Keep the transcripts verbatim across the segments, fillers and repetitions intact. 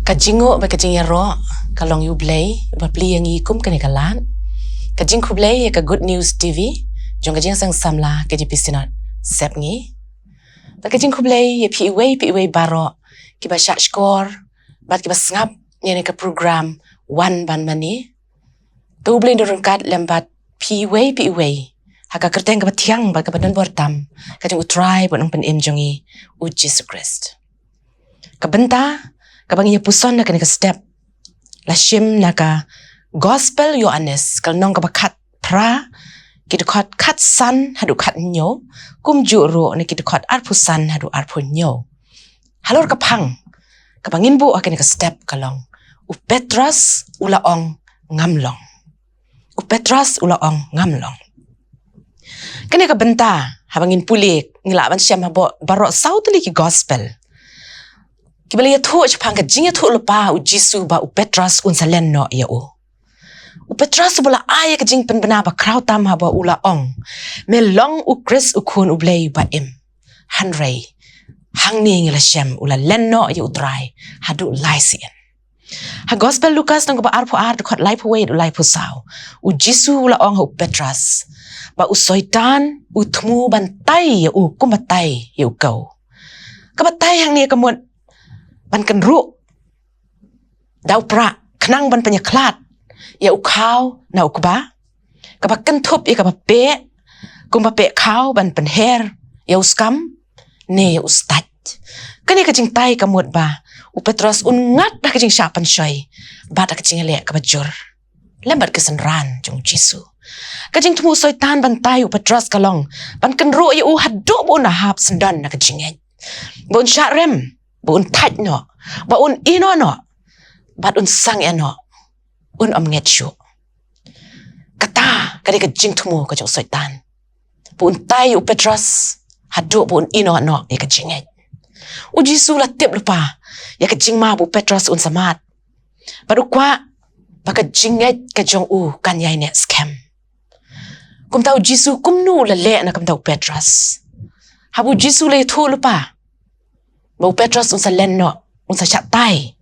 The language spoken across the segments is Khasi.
Ka jingnguh bad ka jingïaroh ka long ïa U Blei, uba plie ïa ngi kum kane ka lad. Ka jingkhublei ïa ka Good News T V jong ka Jingïaseng Samla K J P Synod Sepngi. Bad ka jingkhublei ïa phi iwei pa iwei baroh kiba shah shkor bad kiba sngap ïa kane ka program Wan Ban Mane. To U Blei un ryngkat lem bad phi iwei pa iwei ha ka kyrteng kaba thiang bad kaba don bor tam ka jong U Trai bad U Nongpynim jong ngi, U Jisu Khrist. Ka bynta kaba ngin ïa puson ha kane ka step la shim na ka Gospel Ïoannis, ka lynnong kaba khatphra, ki dkhot khatsan haduh khathynñiew, kumjuh ruh na ki dkhot arphew san haduh arphew hynñiew. Halor ka phang kaba ngin buh ha kane ka step ka long: U Petros u la ong, "Ngam long." U Petros u la ong, "Ngam long." Kane ka bynta, haba ngin pule, ngi lah ban shem ha baroh saw tylli ki gospel kiba la ïathuh shaphang ka jingïathuhlypa U Jisu ba U Petros un sa len noh ïa u. U Petros uba la ai ïa ka jingpynbna ba khraw tam haba u la ong, "Me long U Khrist, U Khun U Blei uba im." Hynrei hangne ngi la shem u la len noh ïa U Trai haduh lai sien. Ha Gospel Lukas lynnong kaba arphew ar, dkhot laiphew wei haduh laiphew saw, U Jisu u la ong ha U Petros ba u Soitan u thmu ban tai ïa u kumba tai ïa u kew. Kaba tai hangne ka mut ban kynruh da u prah khnang ban pynïakhlad ïa u khaw na u kba, kaba kynthup ïa kaba peh kumba peh khaw ban pynher ïa u skam ne ïa u stait. Kane ka jingtai ka mut ba U Petros un ngat ha ka jingshah pynshoi bad ha ka jingïaleh kaba jur lem bad ki synran jong U Jisu. Ka jingthmu u Soitan ban tai U Petros ka long ban kynruh ïa u haduh ba un hap syndon na ka jingngeit, ba un shah rem, ba un thait noh, ba un ïehnoh noh, bad un sangeh noh, un ym ngeit shuh. Kata ka dei ka jingthmu ka jong u Soitan, ba un tai ïa U Petros haduh ba un ïehnoh noh ïa ka jingngeit. U Jisu u la tip lypa ïa ka jingma ba U Petros un sa mad, bad u kwah ba ka jingngeit ka jong u kan ïaineh skhem. Kumta U Jisu kumno u la leh na ka bynta U Petros? Haba U Jisu u la ïathuh lypa ba U Petros un sa len noh, un sa shah tai,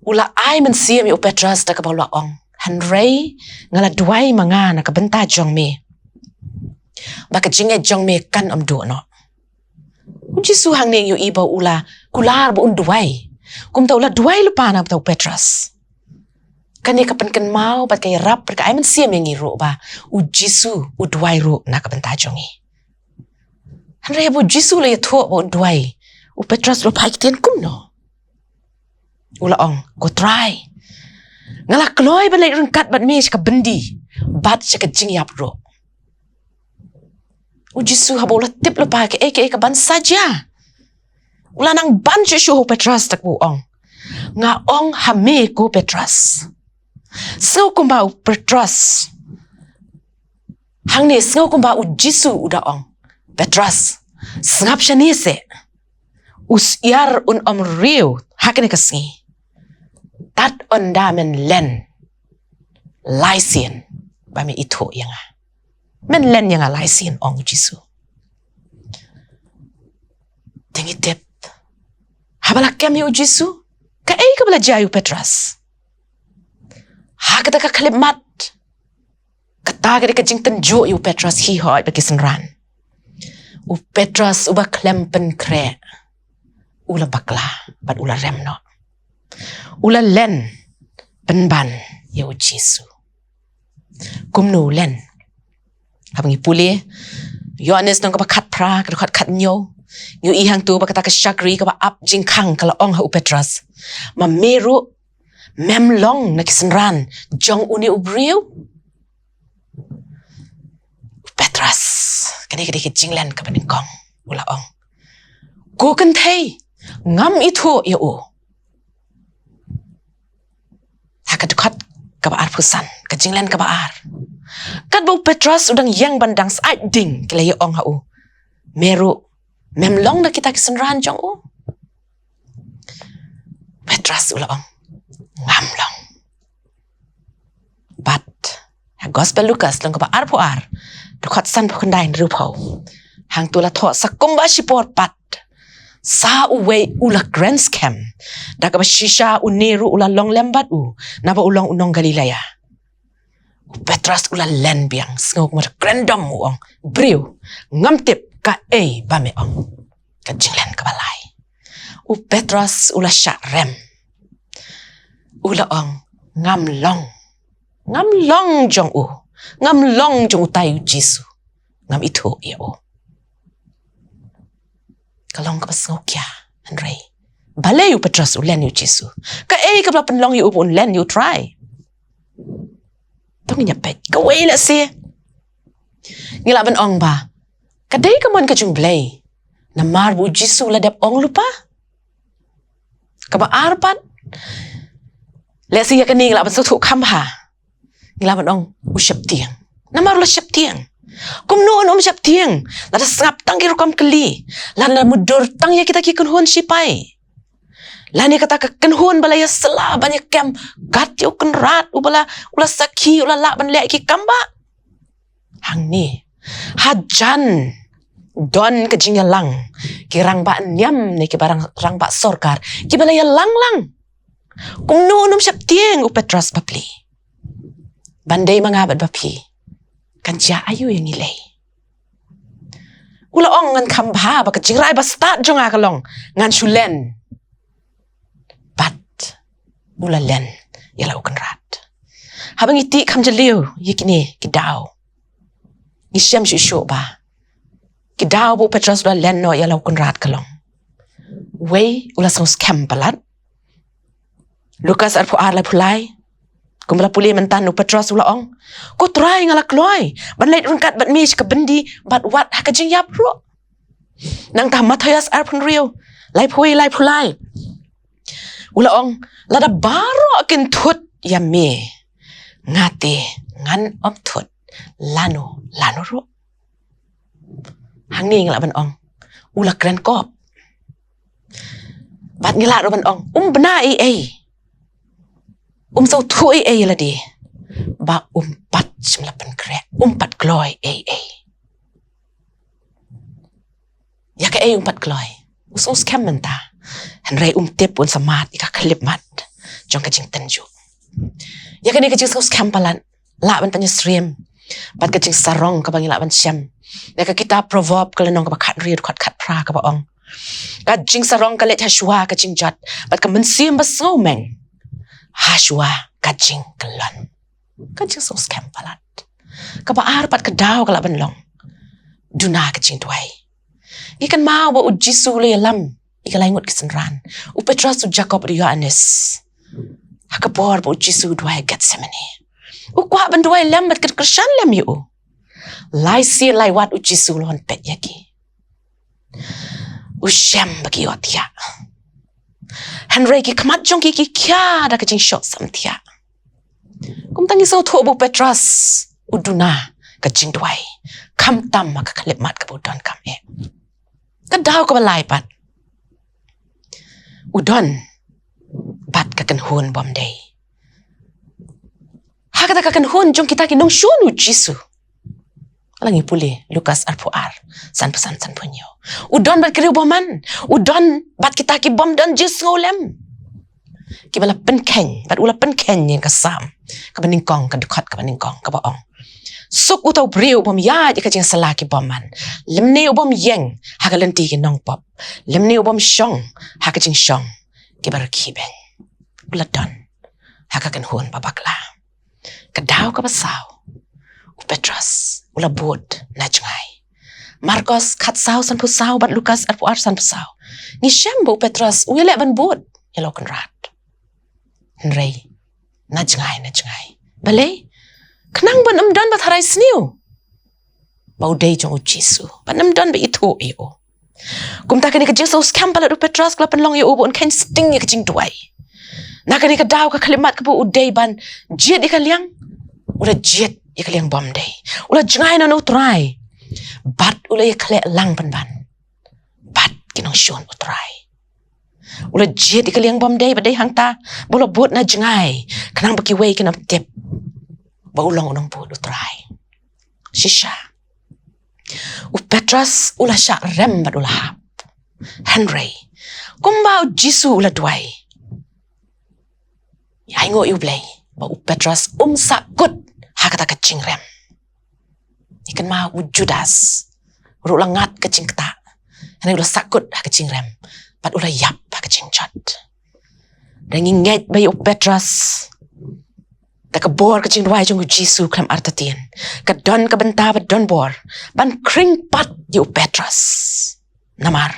u la ai mynsiem ïa U Petros da kaba u la ong, "Hynrei nga la duwai ma nga na ka bynta jong me ba ka jingngeit jong me kan ym duh noh." U Jisu hangne ngi ïohi ba u la kular ba un duwai. Kumta u la duwai lypa na ka bynta U Petros. Kane ka pynkynmaw bad ka ïarap bad ka ai mynsiem ïa ngi ruh ba U Jisu u duwai ruh na ka bynta jong ngi. Hynrei haba U Jisu u la ïathuh ba un duwai, U Petros u la phai ktien kumno? U la ong, "Ko Trai, nga la kloi ban leit ryngkat bad me sha ka byndi bad sha ka jingïap ruh." U Jisu haba u la tip lypa kaei kaei kaban sa jia, u la nang ban shuh shuh ha U Petros da kaba u ong, "Nga ong ha me ko Petros." Sngew kumba U Petros, hangne sngew kumba U Jisu u da ong, "Petros, sngap shane seh. U syiar un ym riew ha kane ka sngi tad ynda men len lai sien ba me ithuh ïa nga." Men len ïa nga lai sien, ong U Jisu. Te ngi tip, haba la kem ïa U Jisu, kaei kaba la jia ïa U Petros? Ha kata ka khyllipmat, kata ka dei ka jingtynjuh ïa U Petros hi hoi bad ki synran. U Petros uba khlem pynkhreh, u la bakla bad u la rem noh. U la len pynban ïa U Jisu. Kumno u len? Haba ngi pule Ïoannis lynnong kaba khatphra, ka dkhot khathynñiew, ngi ïohi hangto ba kata ka shakri kaba ap jingkhang ka la ong ha U Petros, "Ma me ruh mem long na ki synran jong une u briew?" U Petros, kane ka dei ka jinglen kaba nyngkong, u la ong, "Ko kynthei, ngam ithuh ïa u." Ha ka dkhot kaba arphew san, ka jinglen kaba ar, katba U Petros u dang ïeng ban dang syaid ding, ki la ïa ong ha u, "Me ruh mem long na kita ki synran jong u?" Petros u la ong, "Ngam long." Bad ha Gospel Lukas lynnong kaba arphew ar, dkhot sanphew khyndai, hynriewphew, hangto la thoh sa kumba shipor pat, Sa uwei u la kren skhem. Da kaba shisha une ruh u la long lem bad u, naba u long u nong Galilea. U Petros u la len biang, sngew kumba kren dom u ong, "Briew, ngam tip kaei ba me ong." Ka jinglen kaba lai. U Petros u la shah rem. U la ong, "Ngam long. Ngam long jong u. Ngam long jong utai u Jisu. Ngam ithuh ïa u." Ka long kaba sngewkhia, hynrei balei u Petros u len ïa u Jisu? Kaei kaba la pynlong ïa u ba un len ïa u Trai? To ngin ïa peit. Kawei lehse ngi lah ban ong ba ka dei ka mon ka jong U Blei, namar ba u Jisu u la dep ong lypa. Kaba ar pat, lehse ïa kane ngi lah ban sngewthuh kham bha. Ngi lah ban ong u sheptieng. Namar u la sheptieng. Kumno un ym sheptieng? Lada sngap tang ki rukom kylli, lada mutdur tang ïa kita ki kynhun sipai, lane kata ka kynhun ba la ïasylla ban ïa kem kat ïa u Kynrad, u ba la, u la sakhi, u la lah ban leh ki kam ba. Hangne hajan don ka jingïalang, ki rangbah niam ne kiba rang, rangbah sorkar kiba la ïalang lang. Kumno un ym sheptieng u Petros bapli? Ban dei ma nga bad ma phi, kan jia aïu ïa ngi lei? U la ong, "Ngan kham bha ba ka jingrai ba stad jong nga ka long ngan shu len." Bad u la len ïa la u Kynrad. Haba ngi tih kham jylliew ïa kine ki daw, ngi shem shuh shuh ba ki daw ba u Petros u la len noh ïa la u Kynrad ka long, wei, u la sngewskhem palat. Lukas arphew ar, laiphew lai. Kumba la pule mynta, u Petros u la ong, "Ko Trai, nga la kloi ban leit ryngkat bad me sha ka byndi bad wat ha ka jingïap ruh." Nangta Mathaios arphew hynriew, laiphew wei, laiphew lai. U la ong, "Lada baroh kin thut ïa me, nga te ngan ym thut lano lano ruh." Hangne ngi lah ban ong u la kren kop. Bad ngi lah ruh ban ong um bna ei ei, um sngewthuh ei ei ïa lade, ba um pat shym la pynkhreh, um pat kloi ei ei. Ïa kaei um pat kloi? U sngewskhem mynta, hynrei um tip un sa mad ïa ka khyllipmat jong ka jingtynjuh. Ïa kane ka jingsngewskhem palat lah ban pynïasyriem bad ka jingsarong kaba ngi lah ban shem na ka kitab Proverb, ka lynnong kaba khathynriew, dkhot khatphra, kaba ong, "Ka jingsarong ka leit ha shuwa ka jingjot, bad ka mynsiem ba sngewmeng ha shuwa ka jingkyllon." Ka jingsngewskhem palat. Kaba ar pat, ka daw ka lah ban long duna ka jingduwai. Ngi kynmaw ba u Jisu u la ïalam ïa ki lai ngut ki synran, u Petros, u Jakob, u Ïoannis, ha ka por ba u Jisu u duwai ha Gethsemane. U kwah ban duwai lem bad kyrshan lem ïa u. Lai sien lai wat u Jisu u la wan peit ïa ki. U shem ba ki ïohthiah, hynrei ki khmat jong ki ki khia da ka jingshoh samthiah. Kumta ngi sngewthuh ba u Petros u duna ka jingduwai, khamtam ha ka khyllipmat kaba u donkam eh. Ka daw kaba lai pat, u don bad ka kynhun bym dei. Ha kata ka kynhun jong kita ki nongshun u Jisu, la ngi pule Lukas arphew ar, sanphew san, sanphew hynñiew. U don bad ki riewbymman, u don bad kita ki bym don jingsngewlem, kiba la pynkheiñ, bad u la pynkheiñ ïa ka Salm kaba nyngkong, ka dkhot kaba nyngkong, kaba ong, "Suk uta u briew u bym ïaid ïa ka jingsylla ki bymman, lymne u bym ïeng ha ka lynti ki nongpop, lymne u bym shong ha ka jingshong kiba rkhie beiñ." U la don ha ka kynhun ba bakla. Ka daw kaba saw, u Petros u la bud na jngai. Markos khatsaw, sanphew saw, bad Lukas arphew ar, sanphew saw, ngi shem ba u Petros u ïaleh ban bud ïa la u Kynrad, hynrei na jngai, na jngai. Balei? Khnang ban ym don ba tharai sniew ba u dei jong u Jisu, ban ym don ba ithuh ïa u. Kumta kane ka jingsngewskhem palat u Petros ka la pynlong ïa u ba un kheiñ sting ïa ka jingduwai. Na kane ka daw, ka khyllipmat kaba u dei ban jied ïa ka liang, u la jied ïa ka liang bym dei. U la jngai na u Trai, bad u la ïakhleh lang pynban bad ki nongshun u Trai. U la jied ïa ka liang bym dei, ba dei hangta ba u la bud na jngai, khnang ba kiwei kin ym tip ba u long u nongbud u Trai. Shisha, u Petros u la shah rem bad u la hap. Hynrei kumba u Jisu u la duwai, ïa ainguh ïa U Blei ba u Petros um sahkut ha kata ka jingrem. Ngi kynmaw u Judas ruh u la ngat ka jingktah, hynrei u la sahkut ha ka jingrem bad u la ïap ha ka jingjot. Hynrei ngi ngeit ba ïa u Petros, da ka bor ka jingduwai jong u Jisu khlem artatien, ka don ka bynta ba don bor ban khring pat ïa u Petros. Namar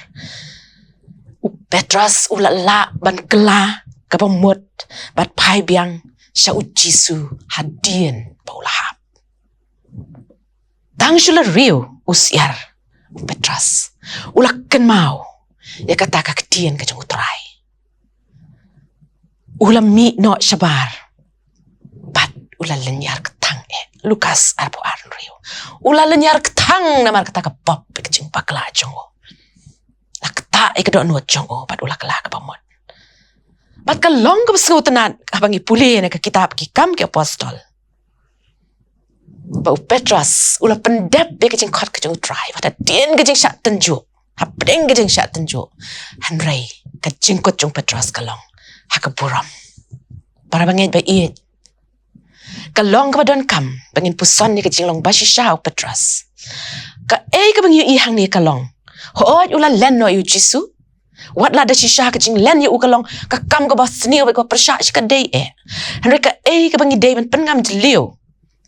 u Petros u la lah ban kylla kaba mut bad phai biang sha u Jisu hadien ba u la hap. Tang shu la riew u syiar, u Petros u la kynmaw ïa kata ka ktien ka jong u Trai. U la mih noh shabar bad u la lynñiar kthang eh. Lukas arphew ar, hynriew. U la lynñiar kthang namar kata ka pop, ka jingbakla jong u. La ktah ïa ka dohnud jong u bad u la kylla kaba mut. Bad ka long kaba sngewtynnat haba ngi pule na ka kitab Ki Kam ki Apostol, ba u Petros u la pyndep ïa ka jingkhot ka jong u Trai, wat hadien ka jingshah tynjuh, hapdeng ka jingshah tynjuh. Hynrei ka jingkut jong u Petros ka long ha ka burom. Para bangeit ba ïeit, ka long kaba donkam ba ngin puson ïa ka jinglong bashisha u Petros. Kaei kaba ngi ïohi hangne ka long, hooid u la len noh ïa u Jisu. Wat la da shisha ka jinglen ïa u ka long ka kam kaba sniew bad kaba pyrshah shi ka dei eh. Hynrei kaei kaba ngi dei ban pynngam jylliew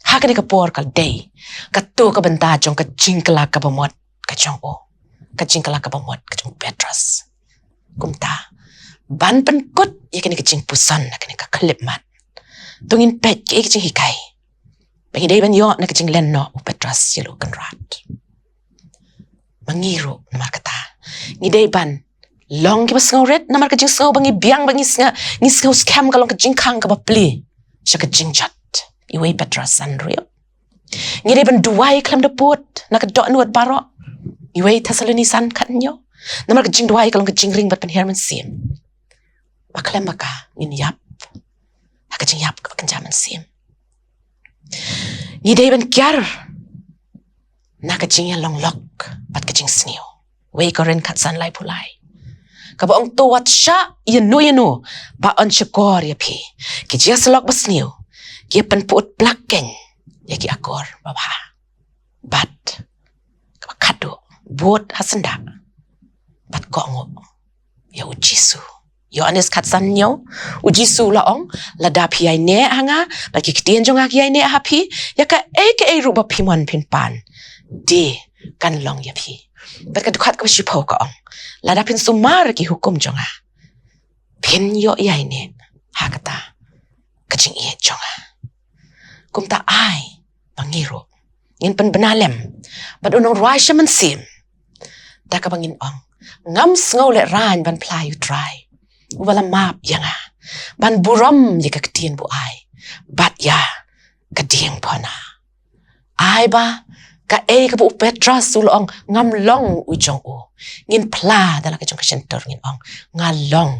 ha kane ka por ka dei kato ka bynta jong ka jingkylla kaba mut ka jong u, ka jingkylla kaba mut ka jong u Petros. Kumta ban pynkut ïa kane ka jingpuson ha kane ka khyllipmat, to ngin peit kaei ka jinghikai ba ngi dei ban ïoh na ka jinglen noh u Petros ïa la u Kynrad. Ma ngi ruh namar kata ngi dei ban long kiba sngewrit namar ka jingsngew ba ngi biang, ba ngi sngew, ngi sngew skhem ka long ka jingkhang kaba plie sha ka jingjot. Iwei Petros san, hynriew. Ngi dei ban duwai khlem da pud na ka dohnud baroh. Iwei Thessaloni san, khathynñiew. Namar ka jingduwai ka long ka jingring bad pynhiar mynsiem. Ba khlem ba ka ngin ïap ha ka jingïap kaba kynja mynsiem. Ngi dei ban kiar na ka jingïalong lok bad ka jingsniew. Wei Korinth khatsan, laiphew lai. Kaba ong, to wat shah ïano ïano ba yn shukor ïa phi. Ki jingïasyllok basniew ki ïa pynput plak keiñ ïa ki akor babha. Bad kaba khadduh, bud ha syndah bad kohnguh ïa u Jisu. Ïoannis khatsan, hynñiew. U Jisu u la ong, lada phi ïaineh ha nga bad ki ktien jong nga ki ïaineh ha phi, ïa kaei kaei ruh ba phi mon phin pan, te kan long ïa phi. Bad ka dkhot kaba shiphew ka ong, lada phin sumar ki hukum jong nga, phin ïoh ïaineh ha kata ka jingïeit jong nga. Kumta ai ba ngi ruh ngin pynbna lem bad u nongrwai sha mynsiem da kaba ngin ong, ngam sngew lehraiñ ban phla ïa u Trai uba la map ïa nga, ban burom ïa ka ktien ba u ai bad ïa ka diengphna. Ai ba kaei kaba u Petros u la ong, ngam long u jong u, ngin phla da la ka jong ka shyntur, ngin ong, nga long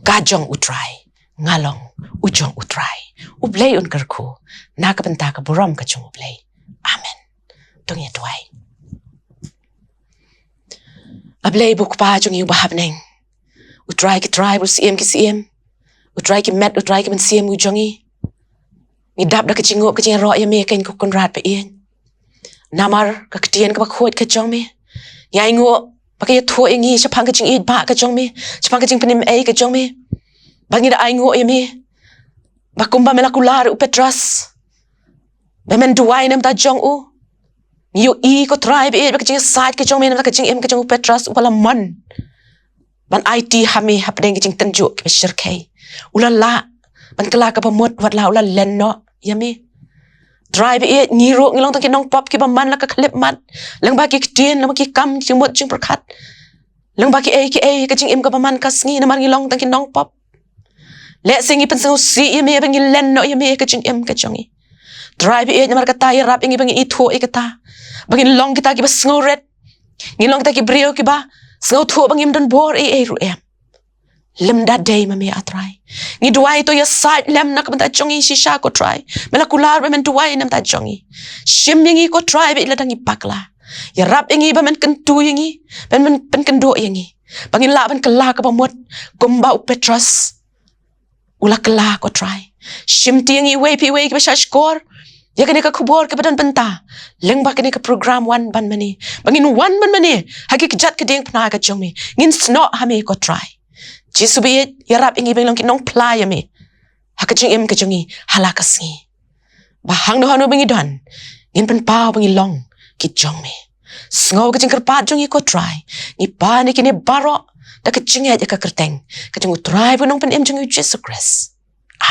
ka jong u Trai, nga long u jong u Trai. U Blei un kyrkhu na ka bynta ka burom ka jong u Blei. Amen. To ngin ïa duwai. A Blei ba u Kpa jong ngi uba ha bneng, u Trai ki trai, u Syiem ki syiem, u Trai ki met, u Trai ki mynsiem u jong ngi. Ngi dap da ka jingnguh ka jingïaroh ïa me, keiñ ko Kynrad ba ïeit. Namar ka ktien kaba khuid ka jong me, ngi ainguh ba ka ïathuh ïa ngi shaphang ka jingïeit ba ka jong me, shaphang ka jingpynim ei ka jong me. Ba ngi da ainguh ïa me ba kumba me la kular u Petros ba men duwai na ka bynta jong u. Ngi ïohi ko Trai ba ïeit ba ka jingïasaid ka jong me na ka jingim ka jong u Petros uba la mon ban aiti ha me hapdeng ka jingtynjuh kaba shyrkhei. U la lah ban kylla kaba mut wat la u la len noh ïa me. Trai ba ïeit, ngi ruh ngi long tang ki nongpop kiba man la ka khyllipmat, lyngba ki ktien, lyngba ki kam jingmut jingpyrkhat, lyngba kiei kiei ka jingim kaba man ka sngi, namar ngi long tang ki nongpop. Lehse ngi pynsngewsih ïa me ba ngi len noh ïa me ka jingim ka jong ngi. Trai ba ïeit, namar kata ïarap ïa ngi ba ngin ithuh ïa kata, ba ngin long kita kiba sngewrit. Ngin long kita ki briew kiba sngewthuh ba ngim don bor ei ei ruh em. Lymda dei ma me, A Trai. Ngi duwai to ïasaid lem na ka bynta jong ngi shisha ko Trai. Me la kular ba men duwai na ka bynta jong ngi. Shim ïa ngi ko Trai ba ïeit lada ngi bakla. Ïarap ïa ngi ba men kyntu ïa ngi, ba men pynkynduh ïa ngi, ba ngin lah ban kylla kaba mut kumba u Petros u la kylla, ko Trai. Shimti ïa ngi iwei pa iwei kiba shahshkor ïa kane ka khubor kaba don bynta lyngba kane ka program Wan Ban Mane, ba ngin wan ban mane ha ki kjat ki diengphna ka jong me. Ngin snoh ha me, ko Trai. Jisu baieit, ïarap ïa ngi ba ngin long ki nongphla ïa me ha ka jingim ka jong ngi ha la ka sngi, ba hangno hangno ba ngi don, ngin pynpaw ba ngi long ki jong me. Sngew ka jingkyrpad jong ngi, ko Trai. Ngi pan ïa kine baroh da ka jingngeit ïa ka kyrteng ka jong u Trai bad u Nongpynim jong ngi, u Jisu Khrist.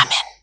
Amen.